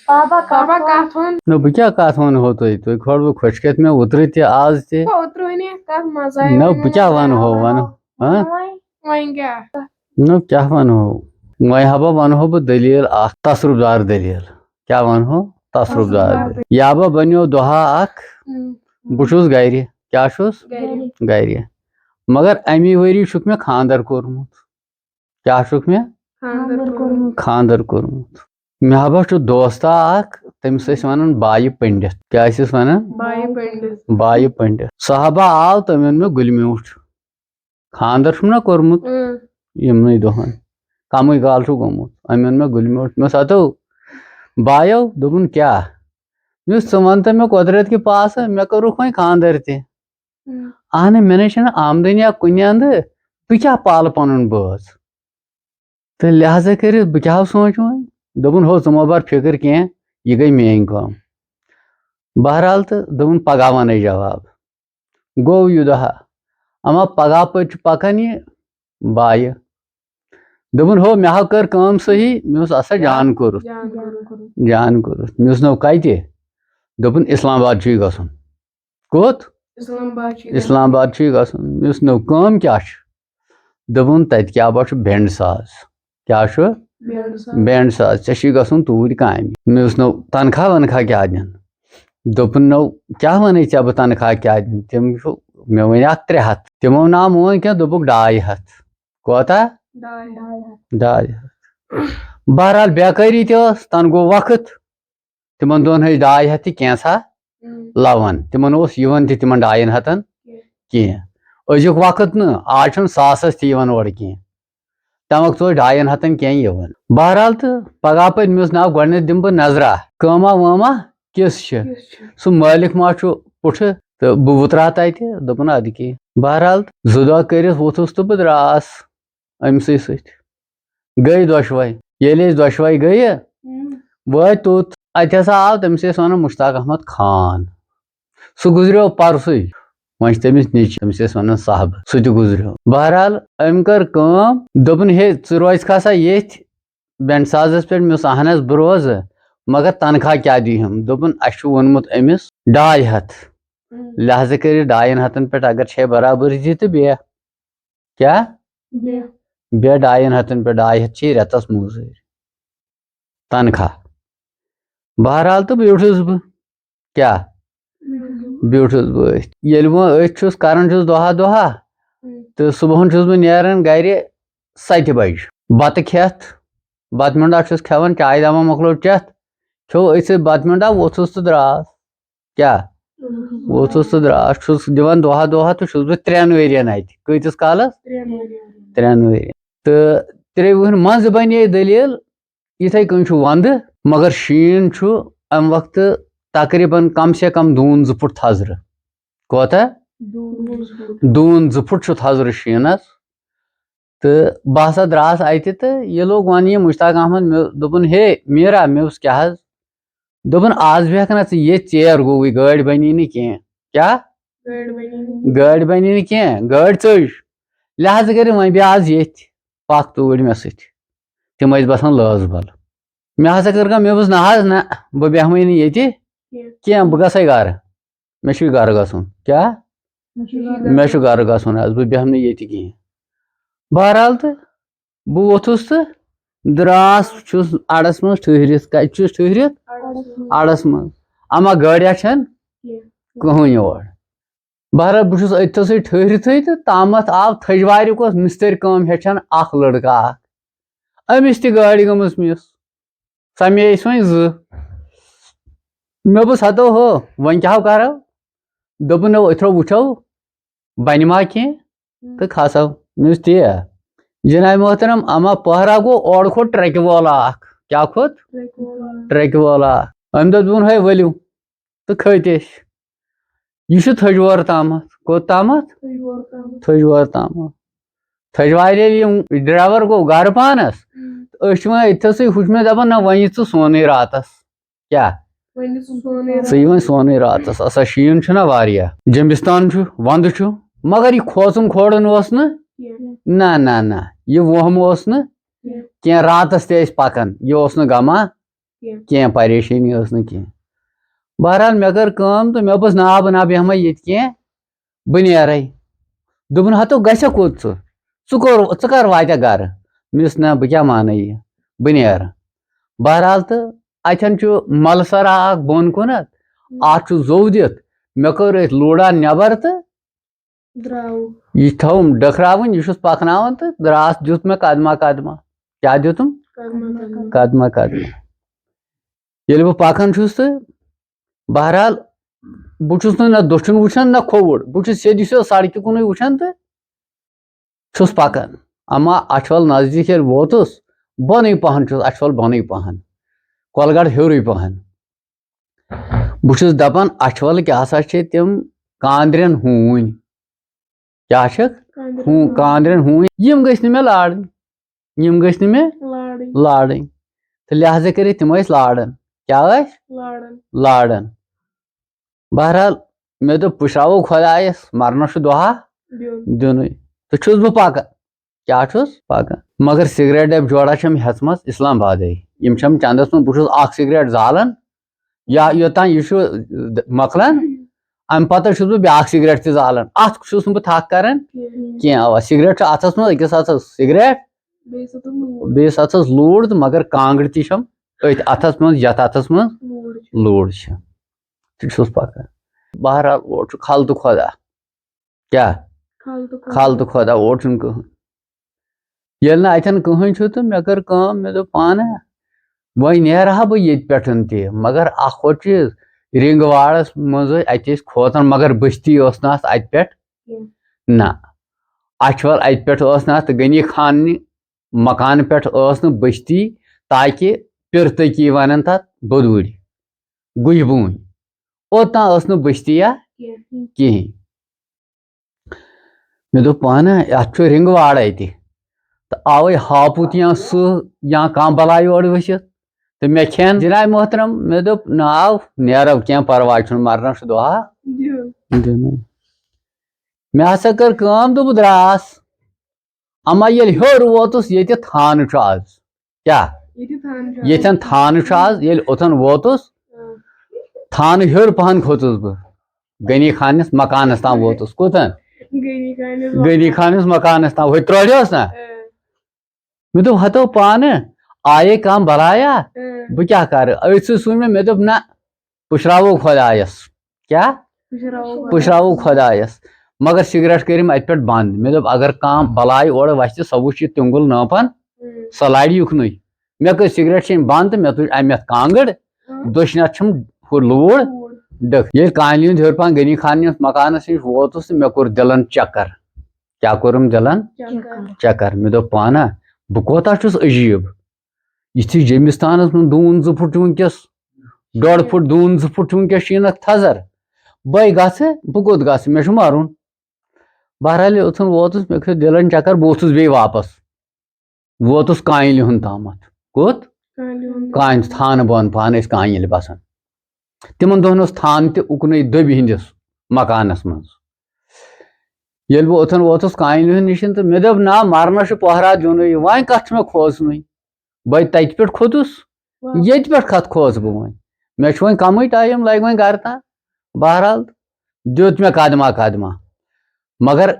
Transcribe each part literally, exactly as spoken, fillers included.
بابا، بابا، کتھ وَن؟ کتھ وَن؟ نہ، بہٕ کیٛاہ کتھ ونہو تۄہہِ؟ تُہۍ کھولوٕ خۄش کھیٚتھ مےٚ اوترٕ تہِ، آز تہِ۔ بہٕ اوترٕ وَنے کتھ منٛزٕے نہ، وۄنۍ بہٕ کیٛاہ ونہو۔ ونہو؟ ہاں؟ وۄنۍ کیٛاہ؟ نہ، کیٛاہ ونہو؟ وۄنۍ ہا بہٕ ونہو بہٕ دٔلیٖل اکھ، تصرُف دار دٔلیٖل۔ کیٛاہ ونہو؟ تصرُف دار۔ تصرُف دار۔ یا بہٕ بنیو دۄہا اکھ، ہم۔ بہٕ چھُس گرِ۔ کیٛاہ چھُس؟ گرِ۔ گرِ۔ مگر امی ؤری چھُکھ مےٚ خانٛدر کوٚرمُت۔ کیٛاہ چھُکھ مےٚ؟ خانٛدر کوٚرمُت۔ خانٛدر کوٚرمُت۔ مےٚ ہا چھُ دوستا اکھ، تٔمِس ٲسۍ ونان بایہِ پنڈت۔ کیٛاہ ٲسِس ونان؟ بایہِ پنڈت۔ بایہِ پنڈت۔ سُہ ہا بہٕ آو، تٔمۍ اوٚن مےٚ گُلہِ میوٗٹھ۔ خانٛدر چھُم نا کوٚرمُت۔ اۭں۔ یِمنٕے دۄہن۔ کمٕے کال چھُ گوٚمُت۔ أمۍ اوٚن مےٚ گُلہِ میوٗٹھ۔ مےٚ دوٚپُس، ہتو، بایو، دوٚپُن، کیٛاہ؟ مےٚ دوٚپُس، ژٕ وَن تہٕ مےٚ قۄدرت کہِ پاسہٕ، مےٚ کوٚرُکھ وۄنۍ خانٛدر تہِ۔ اہنہٕ، مےٚ نَے چھَنہٕ آمدٔنی یا کُنہِ اندٕ، بہٕ کیٛاہ پالہٕ پَنُن بٲژ؟ تہٕ لہذا کٔرِتھ بہٕ کیٛاہ سونٛچہٕ وۄنۍ؟ دوٚپُن، ہو، ژٕ مہ بَر فِکر کینٛہہ، یہِ گٔے میٛٲنۍ کٲم۔ بہرحال، تہٕ دوٚپُن، پگاہ وَنَے جواب۔ گوٚو یہِ دۄہا، اما پگاہ پٔتۍ چھُ پَکان یہِ بایہِ۔ دوٚپُن، ہو، مےٚ ہا کٔر کٲم صحیح، مےٚ اوس آسان جان کوٚرُتھ۔ جان کوٚرُتھ۔ جان کوٚرُتھ۔ مےٚ اوس نو کَتہِ؟ دوٚپُن، اسلام آباد چھُے گژھُن۔ کوٚت؟ اسلام آباد چھُے گژھُن۔ اسلام آباد چھُے گژھُن۔ مےٚ دوٚپُس، نو، کٲم کیٛاہ چھِ؟ دوٚپُن، تَتہِ کیٛاہ با چھُ بینڈ ساز۔ کیٛاہ چھُ؟ بینڈ ساز۔ بینڈ ساز۔ ژےٚ چھُے گژھُن توٗرۍ کامہِ۔ مےٚ دوٚپُس، نو، تنخواہ ونخواہ کیٛاہ دِن؟ دوٚپُن، نو، کیٛاہ وَنَے ژےٚ بہٕ تنخواہ کیٛاہ دِن؟ تٔمۍ چھُ، مےٚ ؤنۍ اَتھ ترٛےٚ ہَتھ۔ تِمو نہ مون کینٛہہ، دوٚپُکھ، ڈاے ہَتھ۔ کوتاہ؟ ڈاے ہَتھ۔ ڈاے ہَتھ۔ بہرحال، بیکٲری تہِ ٲس، تَنہٕ گوٚو وقت۔ تِمن دۄہن ٲسۍ ڈاے ہتھ تہِ کینٛژھا اۭں۔ لوان۔ تِمن اوس یِوان تہِ تِمن ڈاین ہتن کینٛہہ۔ کینٛہہ۔ أزیُک وقت نہٕ، آز چھُنہٕ ساسس تہِ یِوان اورٕ کینٛہہ۔ تَمہِ وقتہٕ اوس ڈاین ہتن کینٛہہ یِوان۔ بہرحال، تہٕ پگاہ پتہٕ مےٚ اوس ناو گۄڈٕنیتھ دِمہٕ بہٕ نظرا، کٲما وٲما کِژھ چھِ؟ کِژھ چھِ؟ سُہ مٲلِک ما چھُ پُٹھٕ؟ تہٕ بہٕ وُترا تتہِ، دوٚپُن، ادٕ کینٛہہ۔ بہرحال، زٕ دۄہ کٔرِتھ ووٚتھُس تہٕ بہٕ درٛاس أمۍ سٕے سۭتۍ۔ گٔے دۄشوے۔ ییٚلہِ أسۍ دۄشوے گٔیہِ، اۭں۔ وٲتۍ توٚت۔ اَتہِ ہسا آو، تٔمِس ٲسۍ وَنان مُشتاق احمد خان۔ سُہ گُزریو پرسُے۔ وۄنۍ چھِ تٔمِس نیٚچِو، تٔمِس ٲسۍ وَنان صاحبہٕ، سُہ تہِ گُزریو۔ بہرحال، أمۍ کٔر کٲم، دوٚپُن، ہے، ژٕ روزکھا سا ییٚتھۍ بینڈ سازس پٮ۪ٹھ؟ مےٚ اوس، اہن حظ، بہٕ روزٕ، مگر تنخواہ کیٛاہ دِیہم؟ دوٚپُن، اَسہِ چھُ ووٚنمُت أمِس ڈاے ہتھ۔ اۭں۔ لہذا کٔرِتھ ڈاین ہتن پٮ۪ٹھ اگر چھے برابری تہٕ بیٚیہِ کیٛاہ؟ بیٚیہِ۔ بیٚیہِ ڈاین ہتن پٮ۪ٹھ، ڈاے ہتھ چھِ رٮ۪تس موٚزوٗرۍ تنخواہ۔ بہرحال، تہٕ بیوٗٹھُس بہٕ۔ کیٛاہ؟ بیوٗٹھُس بہٕ۔ بیوٗٹھُس بہٕ أتھۍ۔ ییٚلہِ وۄنۍ أتھۍ چھُس کران چھُس دۄہا دۄہا، اۭں۔ تہٕ صُبحن چھُس بہٕ نیران گرِ ستہِ بجہِ۔ بتہٕ کھٮ۪تھ، بتہٕ میوٚنٛڈا چھُس کھٮ۪وان، چایہِ دامہ مۄکلو چٮ۪تھ، کھیوٚو أتھۍ سۭتۍ بتہٕ میوٚنٛڈا، ووٚتھُس تہٕ درٛاس۔ کیٛاہ؟ ووٚتھُس تہٕ درٛاس۔ چھُس دِوان دۄہا دۄہا تہٕ چھُس بہٕ ترٛٮ۪ن ؤرین اَتہِ۔ کۭتِس کالس؟ ترٛٮ۪ن ؤرین۔ ترٛٮ۪ن ؤرین۔ تہٕ ترٛےٚ وُہُر منٛزٕ بنے دٔلیٖل، یِتھَے کٔنۍ چھُ ونٛدٕ، مگر شیٖن چھُ اَمہِ وقتہٕ تقریٖباً کم سے کم دوٗن زٕ فُٹ تھزرٕ۔ کوتاہ؟ دوٗن زٕ فُٹ۔ دوٗن زٕ فُٹ چھُ تھزرٕ شیٖنس۔ تہٕ بہٕ ہسا درٛاس اَتہِ تہٕ یہِ لوٚگ وَننہِ مُشتاق احمد، مےٚ دوٚپُن، ہے میٖرا، مےٚ ووٚنُس، کیٛاہ حظ؟ دوٚپُن، آز بیٚہکھ نہ ژٕ ییٚتھۍ، ژیر گوٚوُے، گٲڑۍ بَنی نہٕ کینٛہہ۔ کیٛاہ؟ گٲڑۍ بَنی نہٕ۔ گٲڑۍ بَنی نہٕ کینٛہہ، گٲڑۍ ژٔج۔ لہذا کٔرِتھ وۄنۍ بیٚہہ آز ییٚتھۍ، پَکھ توٗرۍ مےٚ سۭتۍ۔ تِم ٲسۍ بَسان لٲزبَل۔ مےٚ ہسا کٔر کٲم، مےٚ ووٚنُس، نہ حظ نہ، بہٕ بیٚہمَے نہٕ ییٚتہِ کینٛہہ۔ کینٛہہ، بہٕ گژھَے گرٕ۔ مےٚ چھُے گرٕ گژھُن۔ کیٛاہ؟ مےٚ چھُے گرٕ۔ مےٚ چھُ گرٕ گژھُن حظ، بہٕ بیٚہمہٕ نہٕ ییٚتہِ کِہیٖنۍ۔ بہرحال، تہٕ بہٕ ووٚتھُس تہٕ درٛاس چھُس اَڑَس منٛز ٹھٕہرِتھ۔ کَتہِ چھُس ٹھٕہرِتھ؟ اَڑَس منٛز۔ اَڑَس منٛز۔ اَما گٲڑیٛا چھَنہٕ کِہیٖنۍ۔ کٕہٕنۍ یور۔ بہرحال، بہٕ چھُس أتھۍ تھَسٕے ٹھٕہرِتھٕے تہٕ تامَتھ آو تھٔجوارِ کُس مِستٔرۍ کٲم ہیٚچھان اَکھ لٔڑکہٕ اَکھ۔ أمِس تہِ گٲڑۍ گٔمٕژ مِس۔ سَمے أسۍ وۄنۍ زٕ۔ مےٚ دوٚپُس، ہَتو ہو، وۄنۍ کیٛاہ ہو کَرو؟ دوٚپُن، نو، أتھۍ رَو وٕچھو، بَنہِ ما کینٛہہ تہٕ کھسو۔ مےٚ دوٚپُس، تی ہا۔ جِناب محترم، اَما پہرا گوٚو، اورٕ کھوٚت ٹرٛکہِ وول اَکھ۔ کیٛاہ کھوٚت؟ ٹرٛکہِ وول اَکھ۔ ٹرٛکہِ وول اَکھ۔ أمۍ دوٚپ، دوٚپُن، ہے، ؤلِو۔ تہٕ کھٔتۍ أسۍ۔ یہِ چھُ تھٔجوَر تامَتھ۔ کوٚت تامَتھ؟ تھٔجوَر تامَتھ۔ تھٔجوَر تامَتھ۔ تھٔجوارِ ییٚلہِ یِم ڈرٛایوَر گوٚو گَرٕ پانَس، اۭں۔ تہٕ أسۍ چھِ وۄنۍ أتھۍ تھَسٕے ہُچمٮ۪تھ دَپان، نہ، وۄنۍ یہِ ژٕ سونُے راتَس۔ کیٛاہ؟ وۄنۍ یہِ ژٕ سونُے راتَس۔ ژٕ یہِ وۄنۍ سونُے راتَس۔ اَسا شیٖن چھُنہ واریاہ۔ جِمبِستان چھُ، وَندٕ چھُ، مگر یہِ کھوژُن کھوڑُن اوس نہٕ۔ کینٛہہ۔ نہ، نہ، نہ۔ یہِ ووٚہَم اوس نہٕ کینٛہہ۔ کینٛہہ۔ راتَس تہِ ٲسۍ پَکان۔ یہِ اوس نہٕ غما۔ کینٛہہ۔ کینٛہہ پریشٲنی ٲس نہٕ کینٛہہ۔ بہرحال، مےٚ کٔر کٲم تہٕ مےٚ دوٚپُس، "نا، بہٕ نا بیٚہمَے ییٚتہِ کینٛہہ، بہٕ نیرَے۔" دوٚپُن، "ہتو، گژھکھ کوٚت ژٕ؟ ژٕ کوٚر، ژٕ کر واتکھ گرٕ؟" مےٚ دوٚپُس، "نہ، بہٕ کیٛاہ مانَے یہِ، بہٕ نیرٕ۔" بہرحال، تہٕ اتٮ۪ن چھُ ملہٕ سرا اکھ بۄن کُنتھ، اتھ چھُ زوٚو دِتھ، مےٚ کٔر أتھۍ لوٗڑا نٮ۪بر تہٕ درٛاو۔ یہِ چھِ تھاوُن ڈٔکھراوٕنۍ، یہِ چھُس پکناوان تہٕ دراس دیُت مےٚ قدمہ قدمہ۔ کیٛاہ دیُتُم؟ قدمہ قدمہ۔ قدمہ قدمہ۔ ییٚلہِ بہٕ پکان چھُس تہٕ بہرحال، بہٕ چھُس نہٕ نہ دٔچھُن وٕچھان نہ کھووُر، بہٕ چھُس سیٚدِ سیوٚد سڑکہِ کُنُے وٕچھان تہٕ چھُس پکان۔ اما اچھول نزدیٖک ییٚلہِ ووتُس، بۄنٕے پہن چھُس، اچھول بۄنٕے پہن، کۄلگڑھ ہیوٚرُے پہن۔ بہٕ چھُس دَپان، اَچھوَل کیٛاہ سا چھِ تِم کانٛدرٮ۪ن ہوٗنۍ؟ کیٛاہ چھِکھ؟ کانٛدرٮ۪ن ہوٗ-، ہوٗنۍ۔ کانٛدرٮ۪ن ہوٗنۍ۔ یِم گٔژھۍ نہٕ مےٚ لارٕنۍ۔ یِم گٔژھۍ نہٕ مےٚ لارٕنۍ۔ لارٕنۍ۔ تہٕ لہذا کٔرِتھ تِم ٲسۍ لاران۔ کیٛاہ ٲسۍ؟ لاران۔ لاران۔ بہرحال، مےٚ دوٚپ، پُشراوو خۄدایَس، مَرنَس چھُ دۄہا دیُن۔ دیُنُے۔ تہٕ چھُس بہٕ پَکان۔ کیٛاہ چھُس پَکان؟ مگر سگریٹ ڈَبہٕ جوڑا چھَم ہٮ۪ژمَژ اِسلام آبادَے۔ یِم چھَم چَندَس منٛز، بہٕ چھُس اَکھ سگریٹ زالان، یا یوٚتام یہِ چھُ مۄکلان، اَمہِ پَتہٕ چھُس بہٕ بیٛاکھ سگریٹ تہِ زالان۔ اَتھ چھُس نہٕ بہٕ تھَکھ کَران کِہیٖنۍ۔ کینٛہہ۔ اَوا، سگریٹ چھُ اَتھَس منٛز، أکِس اَتھَس سگریٹ، بیٚیِس اَتھَس لوٗر۔ بیٚیِس اَتھَس لوٗر تہٕ مگر کانٛگٕر تہِ چھَم أتھۍ اَتھَس منٛز، یَتھ اَتھَس منٛز لوٗر چھِ۔ لوٗر چھِ۔ تہٕ چھُس پَکان۔ بہرحال، اورٕ چھُ خلطہٕ خۄدا۔ کیٛاہ؟ خلطہٕ خۄدا۔ خلطہٕ خۄدا، اورٕ چھُنہٕ کٕہٕنۍ۔ ییٚلہِ نہٕ اَتٮ۪ن کٕہٕنۍ چھُ تہٕ مےٚ کٔر کٲم، مےٚ دوٚپ پانہٕ، وۄنۍ نیرٕ ہا بہٕ ییٚتہِ پٮ۪ٹھ تہِ، مگر اَکھ ہُہ چیٖز، رِنٛگ واڑَس منٛز ٲسۍ، اَتہِ ٲسۍ کھوژان، مگر بٔستی ٲس نہٕ اَتھ اَتہِ پٮ۪ٹھ۔ کینٛہہ۔ نہ، اَچھوَل اَتہِ پٮ۪ٹھ ٲس نہٕ اَتھ غنی خاننہِ مکانہٕ پٮ۪ٹھ ٲس نہٕ بٔستی، تاکہِ پِرتٔکی وَنان تَتھ بٔدوٗرۍ، گُہہِ بوٗنۍ۔ اوٚتام ٲس نہٕ بٔستیا کینٛہہ۔ کِہیٖنۍ۔ مےٚ دوٚپ پانہٕ، یَتھ چھُ رِنٛگ واڑ اَتہِ۔ تہٕ آوَے ہاپُت یا سٕہہ یا کانٛہہ بَلاے اورٕ ؤسِتھ۔ تہٕ مےٚ کھٮ۪ن جِناب محترم، مےٚ دوٚپ، "نہ آو، نیرو، کینٛہہ پَرواے چھُنہٕ، مَرنَس چھُ دۄہا دیُن۔" دیُنُے۔ مےٚ ہسا کٔر کٲم تہٕ بہٕ درٛاس۔ اما ییٚلہِ ہیوٚر ووتُس، ییٚتہِ تھانہٕ چھُ آز۔ کیٛاہ؟ ییٚتہِ تھانہٕ چھُ آز۔ ییٚتٮ۪ن تھانہٕ چھُ آز، ییٚلہِ اوٚتَن ووتُس، اۭں۔ تھانہٕ ہیوٚر پَہَن کھوٚتُس بہٕ۔ غنی خانَس مکانَس تام ووتُس۔ کوٚتَن؟ غنی خانَس غنی خانَس مکانَس تام۔ ہُتہِ ترٛوڈیوس نا؟ اۭں۔ مےٚ دوٚپ، "ہتو پانہٕ، آیے کانٛہہ بلایا، اۭں۔ بہٕ کیٛاہ کَرٕ؟" أتھۍ سۭتۍ سُنٛچ مےٚ، مےٚ دوٚپ، "نہ، پُشراوو خۄدایَس۔" کیٛاہ؟ پُشراوو خۄدایَس۔ پُشراوو خۄدایَس۔ مگر سگریٹ کٔرِم اَتہِ پٮ۪ٹھ بنٛد۔ مےٚ دوٚپ، اگر کانٛہہ بلاے اورٕ وَسہِ، سۄ وٕچھِ تِنٛگُل نٲپَن، اۭں۔ سۄ لارِ یُکنُے۔ مےٚ کٔر سگریٹ چیٚنۍ بنٛد تہٕ مےٚ تُج اَمہِ اَتھٕ کانٛگٕر، اۭں۔ دٔچھنہِ اَتھٕ چھَم ہُہ لوٗر لوٗر۔ ڈٔکھ۔ ییٚلہِ کانہِ ہُنٛد ہیوٚر پَہَن غنی خانَس مکانَس نِش ووتُس تہٕ مےٚ کوٚر دِلَن چکر۔ کیٛاہ کوٚرُم دِلَن؟ چکر۔ چکر۔ مےٚ دوٚپ پانہ، بہٕ کوتاہ چھُس عجیٖب۔ یِتھُے جیمِستانَس منٛز دوٗن زٕ فُٹ چھُ وٕنکیٚس، ڈۄڈ فُٹ دوٗن زٕ فُٹ چھُ وٕنکیٚس شیٖنَس تھزر۔ بہٕ گژھٕ، بہٕ کوٚت گژھٕ؟ مےٚ چھُ مَرُن۔ بہرحال، یوٚتَن ووتُس، مےٚ کھیوٚو دِلَن چکر، بہٕ ووتُس بیٚیہِ واپَس۔ ووتُس کانہِ ہُنٛد تامَتھ۔ کوٚت؟ کانہِ ہُنٛد۔ کانہِ تھانہٕ بۄن پہن ٲسۍ کانہِ ییٚلہِ بَسان۔ تِمَن دۄہَن اوس تھانہٕ تہِ اُکنُے دٔبۍ ہِنٛدِس مکانَس منٛز۔ ییٚلہِ بہٕ اوٚتَن ووتُس کانہِ ہُنٛد نِش تہٕ مےٚ دوٚپ، "نہ، مَرنَس چھُ پہرا دیُنُے، وۄنۍ کَتھ چھُ مےٚ کھوژنُے؟" بہٕ تَتہِ پٮ۪ٹھ کھوٚتُس، واہ۔ ییٚتہِ پٮ۪ٹھ کَتھ کھوژٕ بہٕ وۄنۍ؟ مےٚ چھُ وۄنۍ کَمٕے ٹایم، لَگہِ وۄنۍ گَرٕ تام۔ بہرحال، دیُت مےٚ قدمہ قدمہ۔ مگر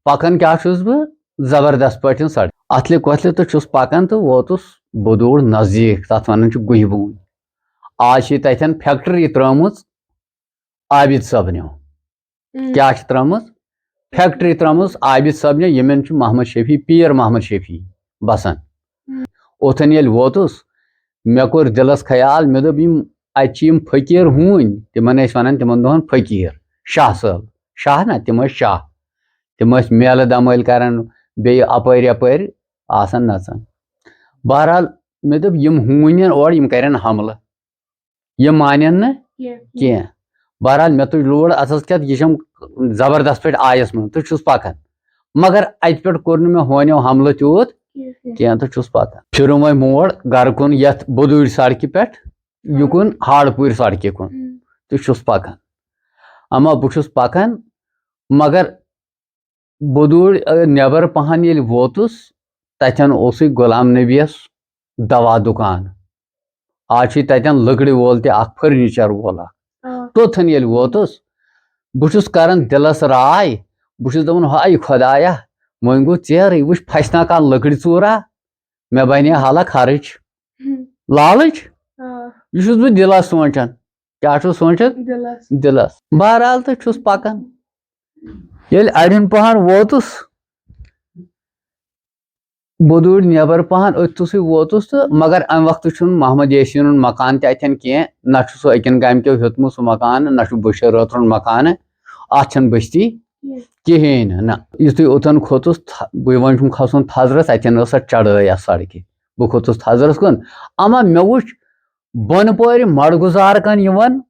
پکان کیٛاہ چھُس بہٕ؟ زبردست پٲٹھۍ سڑک۔ اَتھلہِ کۄتھلہِ تہٕ چھُس پکان تہٕ ووتُس بہٕ دوٗر نزدیٖک، تَتھ وَنان چھِ گُہہِ بوٗنۍ۔ آز چھِ تَتٮ۪ن فیکٹری ترٲومٕژ عابد صٲبنیو۔ اۭں۔ کیٛاہ چھِ ترٲومٕژ؟ فیکٹری ترٲومٕژ عابد صٲبنیو، ییٚمٮ۪ن چھُ محمد شفیع، پیٖر محمد شفیع بسان۔ اۭں۔ اوٚتھَن ییٚلہِ ووتُس، مےٚ کوٚر دِلس خیال، مےٚ دوٚپ، یِم اَتہِ چھِ یِم فقیٖر ہوٗنۍ، تِمن ٲسۍ وَنان تِمن دۄہن فقیٖر، شاہ صٲب، شاہ نہ، تِم ٲسۍ شاہ۔ تِم ٲسۍ میلہٕ دمٲلۍ کران، بیٚیہِ اپٲرۍ یپٲرۍ آسان نژان۔ بہرحال، مےٚ دوٚپ، یِم ہوٗنۍ یِن اورٕ، یِم کرن حملہٕ، یِم مانن نہٕ کینٛہہ۔ کینٛہہ۔ بہرحال، مےٚ تُج لوٗر اَتھس کٮ۪تھ، یہِ چھَم زبردست پٲٹھۍ آیس منٛز تہٕ چھُس پکان۔ مگر اَتہِ پٮ۪ٹھ کوٚر نہٕ مےٚ ہونیو حملہٕ تیوٗت کینٛہہ۔ کینٛہہ تہٕ چھُس پکان۔ پھِرُم وۄنۍ موڑ گرٕ کُن، یَتھ بُدوٗرۍ سڑکہِ پٮ۪ٹھ، یُکُن ہاڑپوٗرۍ سڑکہِ کُن۔ اۭں۔ تہٕ چھُس پکان۔ اما بہٕ چھُس پکان، مگر بُدوٗرۍ، ٲ، نٮ۪بر پہن ییٚلہِ ووتُس، تتٮ۪ن اوسُے غلام نبیَس دوا دُکان۔ آز چھُے تَتٮ۪ن لٔکرِ وول تہِ اَکھ، فرنیچر وول اَکھ۔ آ۔ توٚتھن ییٚلہِ ووتُس، بہٕ چھُس کران دِلس راے، بہٕ چھُس دَپان، ہاے خۄدایا، وۄنۍ گوٚو ژیرٕے، وٕچھ پھسہِ نا کانٛہہ لٔکرِ ژوٗرا، مےٚ بَنہِ ہا حالہ خرٕچ۔ ہم۔ لالٕچ۔ آ۔ یہِ چھُس بہٕ دِلس سونٛچان۔ کیٛاہ چھُس سونٛچان؟ دِلس۔ دِلس۔ بہرحال تہٕ چھُس پکان۔ ییٚلہِ اَڑٮ۪ن پہن ووتُس، بودوٗرۍ نٮ۪بر پہن أتھۍ تُسٕے ووتُس تہٕ مگر اَمہِ وقتہٕ چھُنہٕ محمد یاسیٖنُن مکان تہِ اَتٮ۪ن کینٛہہ، نہ چھُ سُہ أکٮ۪ن گامہِ کیو ہیوٚتمُت سُہ مکانہٕ، نہ چھُ بشیر رٲترُن مکانہٕ، اَتھ چھَنہٕ بستی کِہیٖنۍ۔ کِہیٖنۍ نہٕ۔ نہ، یُتھُے اوٚتَن کھوٚتُس، تھَ-، بہٕ وۄنۍ چھُم کھسُن تھزرَس، اَتٮ۪ن ٲس اَتھ چڑٲے اَتھ سڑکہِ۔ بہٕ کھوٚتُس تھزرَس کُن، اما مےٚ وٕچھ بۄنہٕ پورِ مَڑگُزار کَن یِوان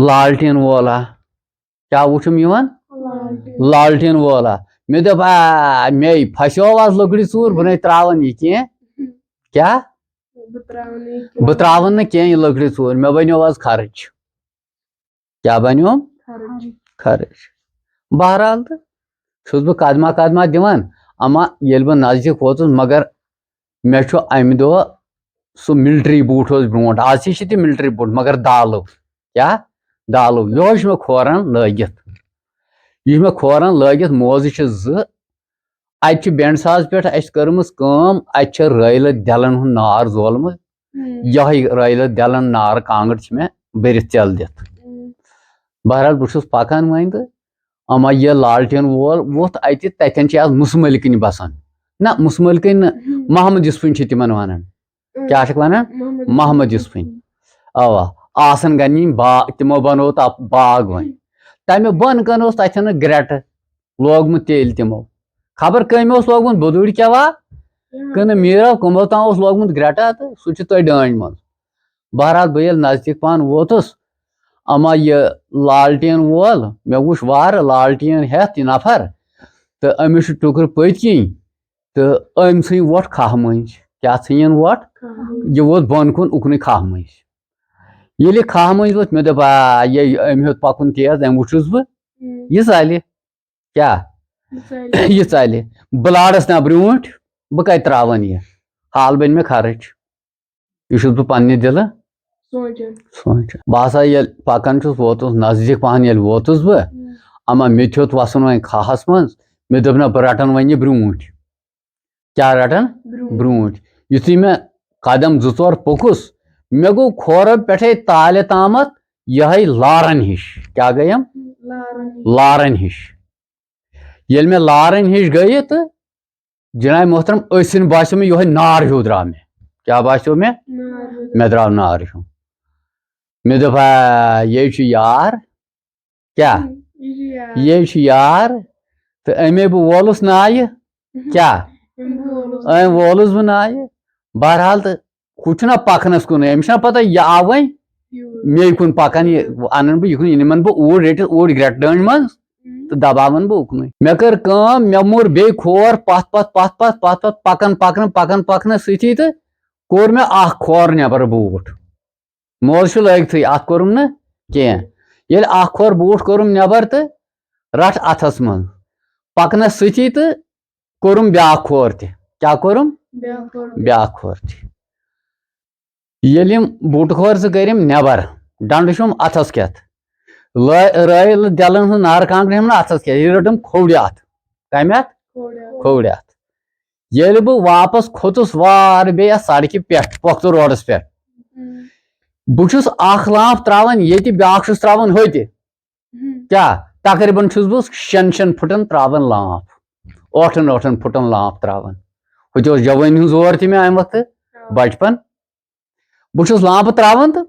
لالٹین وولا۔ کیٛاہ وٕچھُم یِوان؟ لالٹین۔ لالٹین وولا۔ مےٚ دوٚپ، آ، مے پھسیو آز لٔکرِ ژوٗر، بہٕ نے ترٛاوَن یہِ کینٛہہ۔ کیٛاہ؟ بہٕ ترٛاوَن نہٕ یہِ کینٛہہ۔ بہٕ ترٛاوَن نہٕ کینٛہہ یہِ لٔکرِ ژوٗر، مےٚ بَنیو آز خرٕچ۔ کیٛاہ بَنیوم؟ خرٕچ۔ خرٕچ۔ بہرحال تہٕ چھُس بہٕ قدمہ قدمہ دِوان، اما ییٚلہِ بہٕ نزدیٖک ووتُس، مگر مےٚ چھُ اَمہِ دۄہ سُہ مِلٹری بوٗٹھ اوس برونٛٹھ، آز تہِ چھِ تِم مِلٹری بوٗٹھ، مگر دالہٕ۔ کیٛاہ؟ دالہٕ۔ یِہوٚے چھُ مےٚ کھوران لٲگِتھ۔ یہِ چھُ مےٚ کھوران لٲگِتھ، موزٕ چھِ زٕ۔ اَتہِ چھِ بینڈ ساز پٮ۪ٹھ اَسہِ کٔرمٕژ کٲم، اَتہِ چھِ رٲیلہٕ دٮ۪لَن ہُنٛد نار زولمُت۔ ہم۔ یِہوٚے رٲیلہٕ دٮ۪لَن نارٕ کانٛگٕر چھِ مےٚ بٔرِتھ تیل دِتھ۔ ہم۔ بہرحال، بہٕ چھُس پَکان وۄنۍ تہٕ اما یہِ لالٹین وول ووٚتھ اَتہِ، تَتٮ۪ن چھِ آز مُسہٕ مٲلکٕنۍ بسان۔ نہ، مُسہٕ مٲلکٕنۍ نہٕ، ہم۔ محمد یوسفٕنۍ چھِ تِمن وَنان۔ ہم۔ کیٛاہ چھِکھ وَنان؟ محمد محمد یوسفٕنۍ۔ یوسفٕنۍ۔ اَوا، آسان گَنہِ یِم با-، تِمو بَنوو تَتھ باغ وۄنۍ۔ تَمہِ بۄنہٕ کَنہِ اوس تَتٮ۪ن گرٛٮ۪ٹہٕ لوگمُت تیٚلہِ تِمو۔ خبر کٔمۍ اوس لوگمُت، بُدُرۍ کیٛاہ وا؟ ہم۔ کِنہٕ میٖرو کٕمو تام اوس لوگمُت گرٛٮ۪ٹہٕ تہٕ سُہ چھُ تٔتھۍ ڈٲنۍ منٛز۔ بہرحال، بہٕ ییٚلہِ نزدیٖک پَہَن ووتُس، اما یہِ لالٹین وول، مےٚ وُچھ وارٕ لالٹین ہٮ۪تھ یہِ نفر، تہٕ أمِس چھُ ٹُکرٕ پٔتۍ کِنۍ، تہٕ أمۍ ژھٕنۍ وۄٹھ کھاہ مٔنٛزۍ۔ کیٛاہ ژھٕنِن وۄٹھ؟ کھاہ مٔنٛزۍ۔ یہِ ووت بۄن کُن اُکنُے کھاہ مٔنٛزۍ۔ ییٚلہِ یہِ کھاہ مٔنٛزۍ ووت، مےٚ دوٚپ، آ، یہِ، أمۍ ہیوٚت پَکُن تیز، أمۍ وُچھُس بہٕ، ہم۔ یہِ ژَلہِ۔ کیٛاہ؟ یہِ ژَلہِ۔ یہِ ژَلہِ۔ بہٕ لارَس نا برٛونٛٹھ، بہٕ کَتہِ ترٛاوَن یہِ؟ حال بَنہِ مےٚ خرٕچ۔ یہِ چھُس بہٕ پننہِ دِلہٕ سونٛچان۔ سونٛچان۔ بہٕ ہسا ییٚلہِ پکان چھُس، ووتُس نزدیٖک پہن ییٚلہِ ووتُس بہٕ، ہم۔ اما مےٚ تہِ ہیوٚت وسُن وۄنۍ کھاہس منٛز۔ مےٚ دوٚپ، نہ، بہٕ رٹن وۄنۍ یہِ برٛونٛٹھ۔ کیٛاہ رٹن؟ برٛونٛٹھ۔ برٛونٛٹھ۔ یُتھُے مےٚ قدم زٕ ژور پوٚکُس، مےٚ گوٚو کھورو پٮ۪ٹھے تالہِ تامتھ یِہوٚے لارن ہِش۔ کیٛاہ گٔیم؟ لارن ہِش۔ لارن ہِش۔ ییٚلہِ مےٚ لارن ہِش گٔیہِ تہٕ جناب محترم، أچھن باسیو مےٚ یِہوٚے نار ہیوٗ درٛاو مےٚ۔ کیٛاہ باسیو مےٚ؟ نار ہیوٗ۔ مےٚ درٛاو نار ہیوٗ۔ مےٚ دوٚپ، آ، یے چھُ یار۔ کیٛاہ؟ یہِ چھُ یار۔ یے چھُ یار۔ تہٕ أمے بہٕ وولُس نایہِ۔ کیٛاہ؟ أمۍ وولُس۔ أمۍ وولُس بہٕ نایہِ۔ بہرحال، تہٕ ہُہ چھُنہ پکنس کُن، أمِس چھُنہ پتہ یہِ آو وۄنۍ یور۔ مے کُن پکان، یہِ انان بہٕ یہِ کُن، یہِ نِمن بہٕ اوٗرۍ رٔٹِتھ، اوٗرۍ گرٛٮ۪ٹہٕ ڈٲنۍ منٛز۔ ہم۔ تہٕ دباوان بہٕ اُکنُے۔ مےٚ کٔر کٲم، مےٚ موٚر بیٚیہِ کھور پتھ پتھ پتھ پتھ پتھ پتھ پکان پکنہٕ پکنہٕ پکنس سۭتی تہٕ کوٚر مےٚ اکھ کھور نٮ۪بر بوٗٹھ۔ موزٕ چھُ لٲگتھٕے، اتھ کوٚرُم نہٕ کینٛہہ۔ ییٚلہِ اکھ کھور بوٗٹھ کوٚرُم نٮ۪بر تہٕ رٹھ اتھس منٛز، پکنس سۭتی تہٕ کوٚرُم بیٛاکھ کھور تہِ۔ کیٛاہ کوٚرُم؟ بیٛاکھ کھور تہِ۔ بیٛاکھ کھور تہِ۔ ییٚلہِ یِم بوٗٹہٕ کھور زٕ کٔرِم نٮ۪بر، ڈنٛڈٕ چھُم اتھس کٮ۪تھ۔ لٲ-، رٲیِل دٮ۪لن ہٕنٛز نارٕ کانٛگرِ ہٮ۪م نہٕ اتھس کٮ۪تھ، یہِ رٔٹٕم کھووڑِ اتھ۔ کمہِ اتھ؟ کھووڑِ اتھ۔ کھووڑِ اتھ۔ ییٚلہِ بہٕ واپس کھوٚتُس وارٕ بیٚیہِ یتھ سڑکہِ پٮ۪ٹھ، پۄختہٕ روڈس پٮ۪ٹھ، ہم۔ بہٕ چھُس اکھ لانٛپ ترٛاوان ییٚتہِ، بیٛاکھ چھُس ترٛاوان ہوٚتہِ۔ ہم۔ کیٛاہ؟ تقریباً چھُس بہٕ شٮ۪ن شٮ۪ن فُٹن ترٛاوان لانٛپ، ٲٹھن ٲٹھن فُٹن لانٛپ ترٛاوان۔ ہُتہِ اوس جوٲنی ہُنٛد زور تہِ مےٚ امہِ وقتہٕ، آ۔ بچپن۔ بہٕ چھُس لانٛپہٕ ترٛاوان تہٕ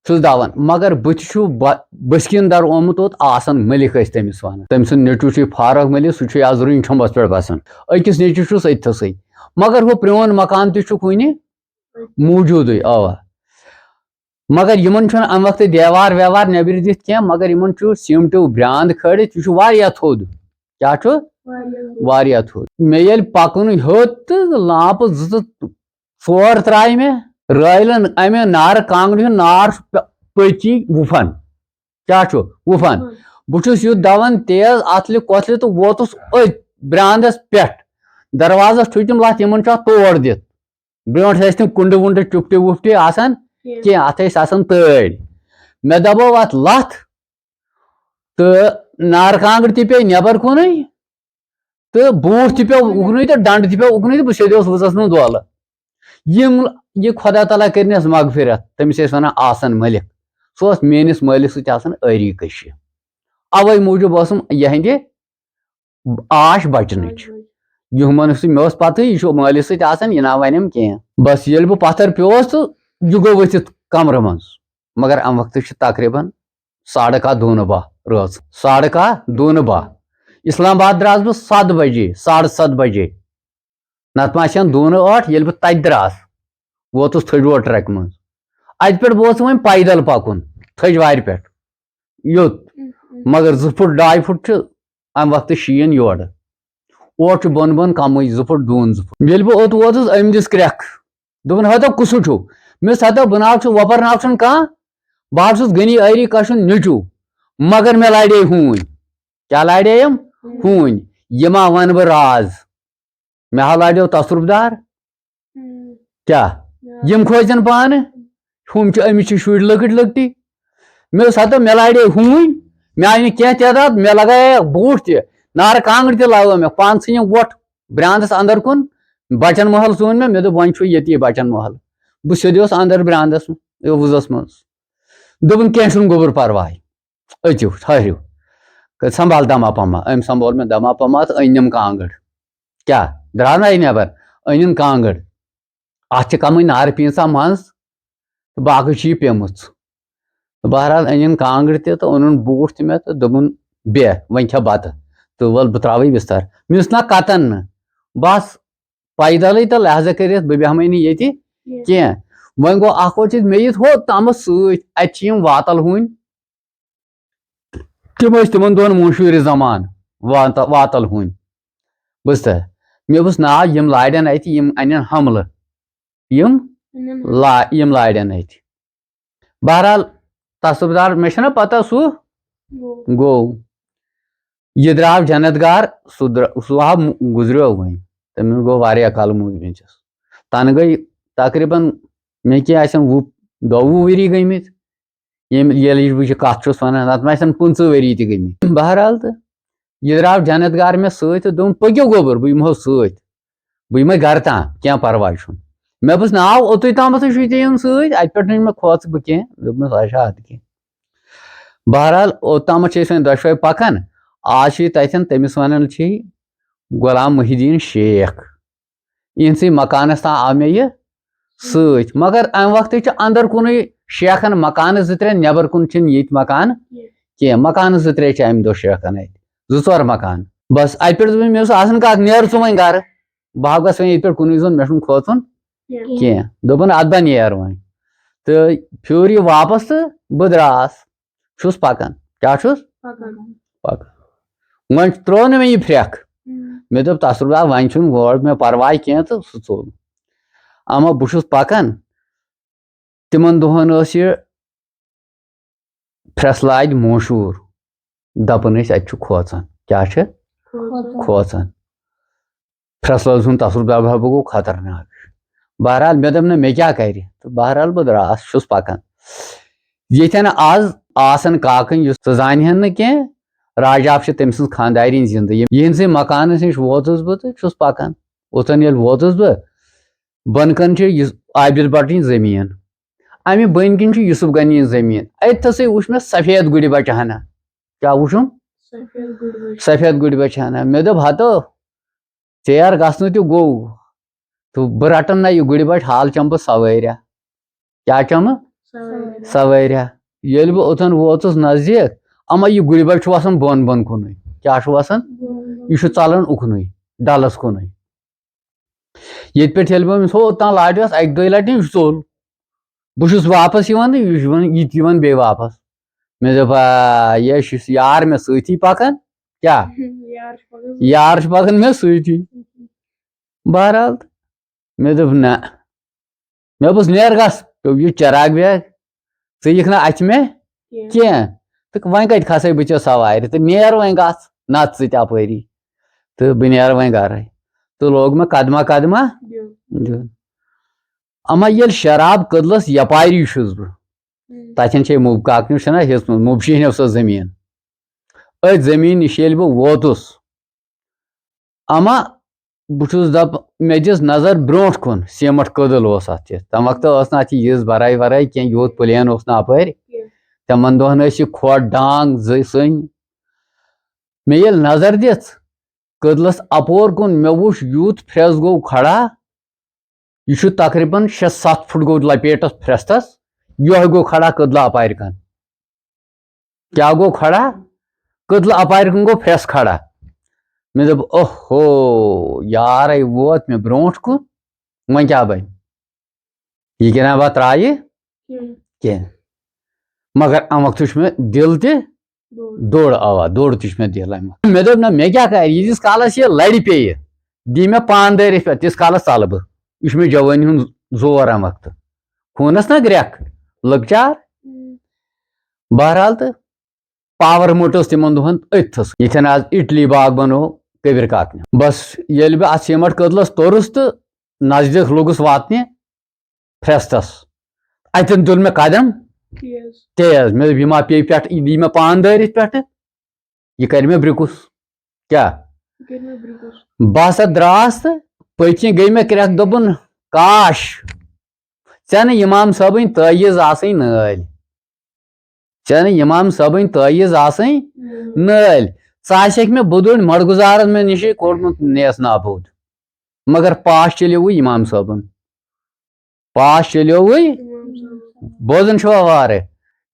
چھُس دَوان، مگر بہٕ تہِ چھُ بہ-، بٔسکِن در آمُت اوت آسان، مٔلِک ٲسۍ تٔمِس وَنان۔ تٔمۍ سُنٛد نیٚچوٗ چھُ فاروق مٔلِک، سُہ چھُ آز رُنۍ چھوٚمبَس پٮ۪ٹھ بَسان۔ أکِس نیٚچوِس چھُس أتھۍ تھَسٕے، مگر ہُہ پرٛون مکان تہِ چھُ کُنہِ موٗجوٗدٕے، اَوا۔ مگر یِمَن چھُنہٕ اَمہِ وقتہٕ دیوار ویوار نٮ۪برِ دِتھ کینٛہہ، مگر یِمَن چھُ سیٖمٹُو برٛانٛد کھٲلِتھ، یہِ چھُ واریاہ تھوٚد۔ کیٛاہ چھُ؟ واریاہ تھوٚد۔ واریاہ تھوٚد۔ مےٚ ییٚلہِ پَکُن ہیوٚت تہٕ لانٛپہٕ زٕ تہٕ ژور ترٛایہِ مےٚ، رٲیلَن اَمہِ نارٕ کانٛگرِ ہُنٛد نار چھُ پٔ-، پٔتۍ کِنۍ وُپھان۔ کیٛاہ چھُ؟ وُپھان۔ وُپھان۔ بہٕ چھُس یُتھ دَوان تیز اَتھٕ لہِ کۄتھٕ لہِ تہٕ ووتُس أتھۍ برٛانٛدَس پٮ۪ٹھ۔ دروازَس ٹھُکِم لَتھ، یِمَن چھُ اَتھ تور دِتھ۔ برونٛٹھ ٲسۍ نہٕ کُنڈٕ وُنڈٕ چُپٹہِ وُپٹہِ آسان کینٛہہ، اَتھ ٲسۍ آسان تٲڑۍ۔ مےٚ دَبٲو اَتھ لَتھ تہٕ نارٕ کانٛگٕر تہِ پیٚیہِ نٮ۪بر کُنُے تہٕ بوٗٹھ تہِ پیوٚو اُکنُے تہٕ ڈنٛڈٕ تہِ پیوٚو اُکنُے تہٕ بہٕ سیوٚدُے اوسُس وٕزَس منٛز دولہٕ۔ یِم، یہِ خۄدا تعالیٰ کٔرِنَس مغفرت، تٔمِس ٲسۍ وَنان آسن مٔلِک، سُہ اوس میٲنِس مٲلِس سۭتۍ آسان ٲری کٔشی۔ اَوَے موٗجوٗب ٲسٕم یِہنٛدِ آش بچنٕچ۔ یِمن سۭتۍ مےٚ اوس پتہٕ، یہِ چھُ مٲلِس سۭتۍ آسان، یہِ نہ ونٮ۪م کینٛہہ۔ بس ییٚلہِ بہٕ پتھر پیوس تہٕ یہِ گوٚو ؤتھِتھ کمرٕ منٛز۔ مگر امہِ وقتہٕ چھِ تقریباً ساڑٕ کاہ دونہٕ باہ رٲژ، ساڑٕ کاہ دونہٕ باہ۔ اسلام آباد درٛاس بہٕ ستھ بجے، ساڑٕ ستھ بجے۔ نتہٕ ما آسہِ ہن دونہٕ ٲٹھ، ییٚلہِ بہٕ تتہِ درٛاس، ووتُس تھٔجوڑ ٹرٛکہِ منٛز۔ اتہِ پٮ۪ٹھ بہٕ اوسُس وۄنۍ پیدل پکُن تھٔجوارِ پٮ۪ٹھ۔ یوٚت۔ مگر زٕ فُٹ، ڈاے فُٹ چھُ امہِ وقتہٕ شیٖن یورٕ۔ اورٕ چھُ بۄن بۄن کمٕے، زٕ فُٹ، دوٗن زٕ فُٹ۔ ییٚلہِ بہٕ اوٚت ووتُس، أمۍ دِژ کرٛٮ۪کھ۔ دوٚپُن، "ہتو کُسُے چھُو؟" مےٚ دوٚپُس، "ہتو، بہٕ ناو چھُس وۄپر ناو چھُنہٕ کانٛہہ، بہٕ حظ چھُس غنی ٲری کشُن نیٚچوٗ، مگر مےٚ لاڑے ہوٗنۍ۔" کیٛاہ لاڑے أمۍ؟ ہوٗنۍ۔ یہِ ما ونہٕ بہٕ راز؟ مےٚ ہا لاڑیو تصرُف دار۔ کیٛاہ؟ یِم کھوژن پانہٕ۔ ہُم چھِ، أمِس چھِ شُرۍ لۄکٕٹۍ لۄکٹی۔ مےٚ اوس ہتو، مےٚ لاڑے ہوٗنۍ، مےٚ آیہِ نہٕ کینٛہہ تعداد، مےٚ لگایے بوٗٹھ تہِ، نارٕ کانٛگٕر تہِ لاگٲو مےٚ، پانہٕ ژھٕنِم وۄٹھ برٛانٛدَس اندر کُن، بچن محل ژوٗن مےٚ، مےٚ دوٚپ، "وۄنۍ چھُ ییٚتی بچن محل۔" بہٕ سیوٚدُے اوس اندر برٛانٛدَس، یہِ وُزَس منٛز۔ دوٚپُن، "کینٛہہ چھُنہٕ گوٚبُر پرواے، أژِو، ٹھٔہرِو۔" کہٕ سنبھال دما پما، أمۍ سنبھول مےٚ دما پما تہٕ أنِم کانٛگٕر۔ کیٛاہ؟ درٛاو نہ یہِ نٮ۪بر، أنِن کانٛگٕر۔ اَتھ چھِ کَمٕے نارٕ پیٖنٛژاہ منٛز تہٕ باقٕے چھِ یہِ پیٚمٕژ۔ تہٕ بہرحال أنِن کانٛگٕر تہِ تہٕ اوٚنُن بوٗٹھ تہِ مےٚ تہٕ دوٚپُن، "بیٚہہ، وۄنۍ کھےٚ بَتہٕ تہٕ وَل بہٕ ترٛاوَے بِستَر۔" مےٚ اوس نہ کَتَن نہٕ، بَس پیدَلٕے تہٕ لہذا کٔرِتھ بہٕ بیٚہمَے نہٕ ییٚتہِ کینٛہہ۔ وۄنۍ گوٚو اَکھ اوس مےٚ یِتھ ہوٚت تامَتھ سۭتۍ، اَتہِ چھِ یِم واتَل ہوٗنۍ۔ تِم ٲسۍ تِمن دۄہن مشہوٗر زمان وات-، واتل ہُنٛد۔ بوٗزتھا؟ مےٚ اوس ناو، یِم لاڑن اتہِ، یِم انن حملہٕ۔ یِم لا-، یِم لاڑن اتہِ۔ بہرحال، تصرف دار، مےٚ چھنہ پتہ سُہ گوٚو۔ گوٚو۔ یہِ درٛاو جنت گار، سُہ درٛا-، سُہ آو م-، گُزریو وۄنۍ۔ تٔمِس گوٚو واریاہ کال موٗدمٕتِس۔ تنہٕ گٔے تقریباً، مےٚ کیٛاہ آسن وُہ، دۄوُہ ؤری گٔمٕتۍ۔ ییٚمہِ، ییٚلہِ بہٕ یہِ کَتھ چھُس وَنان، اَتھ ما آسَن پٕنٛژٕہ ؤری تہِ گٔمٕتۍ۔ بہرحال، تہٕ یہِ درٛاو جنت گار مےٚ سۭتۍ تہٕ دوٚپُن، "پٔکِو گوٚبُر، بہٕ یِمہو سۭتۍ، بہٕ یِمَے گَرٕ تام، کینٛہہ پَرواے چھُنہٕ۔" مےٚ دوٚپُس، "ناو اوٚتُے تامَتھ چھُے ژےٚ یُن سۭتۍ، اَتہِ پٮ۪ٹھ نہٕ مےٚ کھوژ بہٕ کینٛہہ۔" دوٚپمَس، "اچھا، اَدٕ کینٛہہ۔" بہرحال، اوٚتامَتھ چھِ أسۍ وۄنۍ دۄشوَے پَکان۔ آز چھِ یہِ تَتٮ۪ن، تٔمِس وَنان چھِ غلام محی الدین شیخ۔ یِہنٛدسٕے مکانس تام آو مےٚ یہِ سۭتۍ۔ مگر امہِ وقتہٕ چھِ اندر کُنُے شیخن مکانہٕ زٕ ترٛےٚ، نٮ۪بر کُن چھِنہٕ ییٚتہِ مکانہٕ کینٛہہ۔ مکانہٕ زٕ ترٛےٚ چھِ امہِ دۄہ شیخن اتہِ، زٕ ژور مکانہٕ۔ بس اتہِ پٮ۪ٹھ دوٚپ مےٚ، مےٚ اوس آسان کتھ، "نیر ژٕ وۄنۍ گرٕ، بہٕ ہا گژھٕ وۄنۍ ییٚتہِ پٮ۪ٹھ کُنُے زوٚن، مےٚ چھُنہٕ کھوژُن کینٛہہ۔" دوٚپُن، "ادٕ بہ نیر وۄنۍ۔" تہٕ پھیوٗر یہِ واپس تہٕ بہٕ درٛاس۔ چھُس پکان۔ کیٛاہ چھُس؟ پکان۔ پکان۔ وۄنۍ ترٛوو نہٕ مےٚ یہِ پھرٛکھ۔ ہم۔ مےٚ دوٚپ، "تصرُف دار، وۄنۍ چھُنہٕ گوٚو مےٚ پرواے کینٛہہ" تہٕ سُہ ژوٚل۔ اما بہٕ چھُس پکان۔ تِمن دۄہن ٲس یہِ پھرٛس لاج مشہوٗر۔ دپان ٲسۍ، "اتہِ چھُ کھوژان۔" کیٛاہ چھِ؟ کھوژان۔ کھوژان۔ پھرٛس لٲج ہُن تصرُف دار، بہٕ گوٚو خطرناک۔ بہرحال، مےٚ دوٚپ نہٕ، مےٚ کیٛاہ کرِ؟ تہٕ بہرحال، بہٕ درٛاس، چھُس پکان۔ ییٚتٮ۪ن آز آسن کاکٕنۍ، یُس سُہ زانہِ ہن نہٕ کینٛہہ، راجا چھِ تٔمۍ سٕنٛز خانٛدارِنۍ زِندٕ۔ یِم-، یِہِنٛدسٕے مکانس نِش ووتُس بہٕ تہٕ چھُس پکان۔ اوٚتن ییٚلہِ ووتُس بہٕ، بۄنہٕ کَنہِ چھِ یُس عابد بٹٕنۍ زٔمیٖن، اَمہِ بٔنۍ کِنۍ چھُ یوسف غنی یِنۍ زٔمیٖن۔ أتھۍ تھسٕے وٕچھ مےٚ سفید گُرِ بچہٕ ہنا۔ کیٛاہ وٕچھُم؟ سفید گُرۍ بچہٕ۔ سفید گُرۍ بچہٕ ہنا۔ مےٚ دوٚپ، ہتو، ژیر گژھنہٕ تہِ گوٚو۔ تہٕ بہٕ رٹن نہ یہِ گُرۍ بچہٕ، حال چمہٕ بہٕ سوٲریا۔ کیٛاہ چمہٕ؟ سوٲریا۔ سوٲریا۔ ییٚلہِ بہٕ اوٚتن ووتُس نزدیٖک، اما یہِ گُرۍ بچہٕ چھُ وسان بۄن بۄن کُنُے۔ کیٛاہ چھُ وسان؟ بۄن بۄن۔ یہِ چھُ ژلان اُکنُے، ڈلس کُنُے۔ ییٚتہِ پٮ۪ٹھ ییٚلہِ بہٕ أمِس ہوٚت تام لاریوس، اکہِ دۄیہِ لٹہِ یہِ ژوٚل۔ بہٕ چھُس واپس یِوان تہٕ یہِ چھُ یِوان، یہِ تہِ یِوان بیٚیہِ واپس۔ مےٚ دوٚپ، آ، یہِ چھُ یار مےٚ سۭتی پکان۔ کیٛاہ؟ یار چھُ پکان۔ یار چھُ پکان مےٚ سۭتی۔ بہرحال، مےٚ دوٚپ، نہ۔ مےٚ دوٚپُس، "نیر گژھ۔" پیوٚو یہِ چراغ بیگ، "ژٕ یِکھ نہ اَتھِ مےٚ کینٛہہ۔ کینٛہہ۔ تہٕ وۄنۍ کَتہِ کھسَے بہٕ ژےٚ سوارِ؟ تہٕ نیر وۄنۍ گژھ، نَژ ژٕ تہِ اَپٲری۔" تہٕ بہٕ نیرٕ وۄنۍ گرَے۔ تہٕ لوگ مےٚ قدمہ قدمہ دیُن۔ دیُن۔ اما ییٚلہِ شراب کٔدلس یپاری چھُس بہٕ، تتٮ۪ن چھے مُب کاکنیو چھنا ہیٚژمٕژ، مُب شیٖنو سۄ زٔمیٖن۔ أتھۍ زٔمیٖن نِش ییٚلہِ بہٕ ووتُس، اما بہٕ چھُس دپ، مےٚ دِژ نظر برونٛٹھ کُن، سیمٹ کٔدٕل اوس اتھ تہِ۔ تمہِ وقتہٕ ٲس نہٕ اتھ یہِ یِژھ براے وراے کینٛہہ، یوٗت پلین اوس نہٕ اپٲرۍ۔ تِمن دۄہن ٲسۍ یہِ کھۄڈ ڈانگ زٕ سٔنۍ۔ مےٚ ییٚلہِ نظر دِژ کٔدلس اپور کُن، مےٚ وُچھ یوٗت پھرٛس گوٚو کھڑا۔ یہِ چھُ تقریباً شےٚ ستھ فُٹ گوٚو لپیٹس پھرٛستس۔ یِہوٚے گوٚو کھڑا کٔدلہٕ اپارِ کن۔ کیٛاہ گوٚو کھڑا؟ کٔدلہٕ اپارِ کن گوٚو پھرٛس کھڑا۔ مےٚ دوٚپ، اوہو، یارے ووت مےٚ برونٛٹھ کُن، وۄنۍ کیٛاہ بنہِ؟ یہِ گِنٛدان بہٕ ترٛایہِ کینٛہہ۔ کینٛہہ۔ مگر اَمہِ وقتہٕ چھُ مےٚ دِل تہِ دوٚر۔ دوٚر، اَوا، دوٚر تہِ چھُ مےٚ دِل اَمہِ وقتہٕ۔ مےٚ دوٚپ، نہ، مےٚ کیٛاہ کَرِ؟ ییٖتِس کالَس یہِ لَرِ پیٚیہِ، دی مےٚ پان دٲرِتھ پٮ۪ٹھ، تیٖتِس کالَس ژَلہٕ بہٕ۔ یہِ چھُ مےٚ جوٲنی ہُنٛد زور اَمہِ وقتہٕ۔ خوٗنَس نہ گرٛٮ۪کھ، لۄکچار۔ ہُم۔ بہرحال تہٕ پاور موٹرس تِمن دۄہن أتھس، ییٚتھٮ۪ن آز اٹلی باغ بنوو کبیر کاکنہِ۔ بس ییٚلہِ بہٕ اتھ سیمٹ کٔدلس توٚرُس تہٕ نزدیٖک لوٚگُس واتنہِ پھرٛستس، اتٮ۪ن دیُت مےٚ قدم تیز۔ تیز۔ مےٚ دوٚپ، یہِ ما پیٚیہِ پٮ۪ٹھ، یہِ دی مےٚ پان دٲرِتھ پٮ۪ٹھٕ، یہِ کرِ مےٚ برٛکُس۔ کیٛاہ؟ یہِ کرِ مےٚ برٛکُس۔ بہٕ ہسا درٛاس تہٕ پٔتۍ کِنۍ گٔے مےٚ کرٛٮ۪کھ، دوٚپُن، کاش، ژےٚ نہٕ امام صٲبٕنۍ تٲویٖز آسٕنۍ نٲلۍ۔ ژےٚ نہٕ امام صٲبٕنۍ تٲویٖز آسٕنۍ نٲلۍ۔ ژٕ آسکھ مےٚ بُدُرۍ مۄڑگُزارن مےٚ نِشے کوٚڑمُت نیس نابوٗد۔ مگر پاش چلیووُے امام صٲبُن۔ پاش چلیووُے۔ بوزان چھُوا وارٕ؟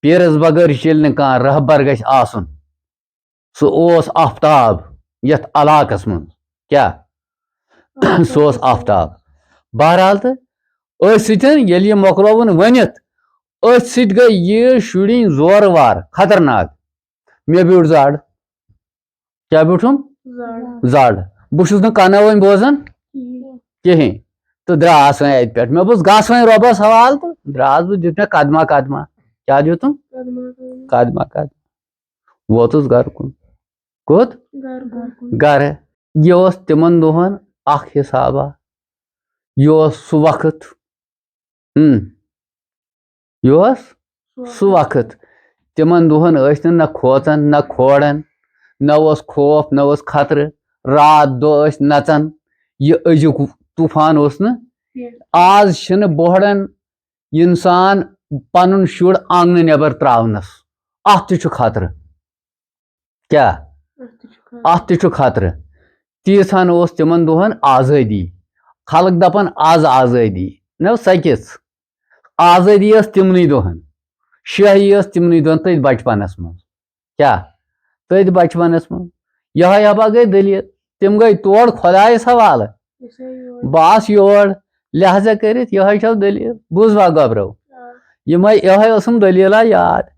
پیٖرس بغٲر چلہِ نہٕ کانٛہہ، رہبر گژھِ آسُن۔ سُہ اوس آفتاب یتھ علاقس منٛز۔ کیٛاہ؟ سُہ اوس آفتاب۔ بہرحال تہٕ أتھۍ سۭتۍ ییٚلہِ یہِ مۄکلووُن ؤنِتھ، أتھۍ سۭتۍ گٔے یہِ شُرِنۍ زورٕ وار خطرناک۔ مےٚ بیوٗٹھ زڈ۔ کیٛاہ بیوٗٹھُم؟ زڈ۔ زڈ۔ بہٕ چھُس نہٕ کنہٕ وۄنۍ بوزان کِہیٖنۍ۔ کِہیٖنۍ۔ تہٕ درٛاس وۄنۍ اتہِ پٮ۪ٹھ۔ مےٚ بوٗز، گژھ وۄنۍ رۄبس حوالہٕ، تہٕ درٛاس بہٕ، دیُت مےٚ قدمہ قدمہ۔ کیٛاہ دیُتُم؟ قدمہ قدمہ۔ قدمہ قدمہ۔ ووتُس گرٕ کُن۔ کوٚت؟ گرٕ کُن۔ گرٕ۔ یہِ اوس تِمن دۄہن اکھ حسابا۔ یہِ اوس سُہ وقت۔ ہم۔ یہِ اوس سُہ وقت۔ تِمن دۄہن ٲسۍ نہٕ نہ کھوژان، نہ کھوڑان، نہ اوس خوف، نہ اوس خطرٕ۔ راتھ دۄہ ٲسۍ نژان۔ یہِ أزیُک طوفان اوس نہٕ۔ کینٛہہ۔ آز چھِنہٕ بوہڑان انسان پنُن شُر آنگنہٕ نٮ۪بر تراونس۔ اتھ تہِ چھُ خطرٕ۔ کیٛاہ؟ اتھ تہِ چھُ خطرٕ۔ اتھ تہِ چھُ خطرٕ۔ تیٖژ ہن اوس تِمن دۄہن آزٲدی۔ خلق دپان، از آزٲدی۔ نہ، سۄ کِژھ؟ آزٲدی ٲس تِمنٕے دۄہن۔ شٲہی ٲس تِمنٕے دۄہن تٔتھۍ بچپنس منٛز۔ کیٛاہ؟ تٔتھۍ بچپنس منٛز۔ یِہوٚے ہبا گٔے دٔلیٖل۔ تِم گٔے تور خۄدایس حوالہٕ۔ أسۍ آے یور۔ بہٕ آس یور۔ لہذا کٔرِتھ یِہوٚے چھو دٔلیٖل۔ بوٗزوا گۄبرو؟ آ۔ یِمے، یِہوٚے ٲسٕم دٔلیٖلا یاد۔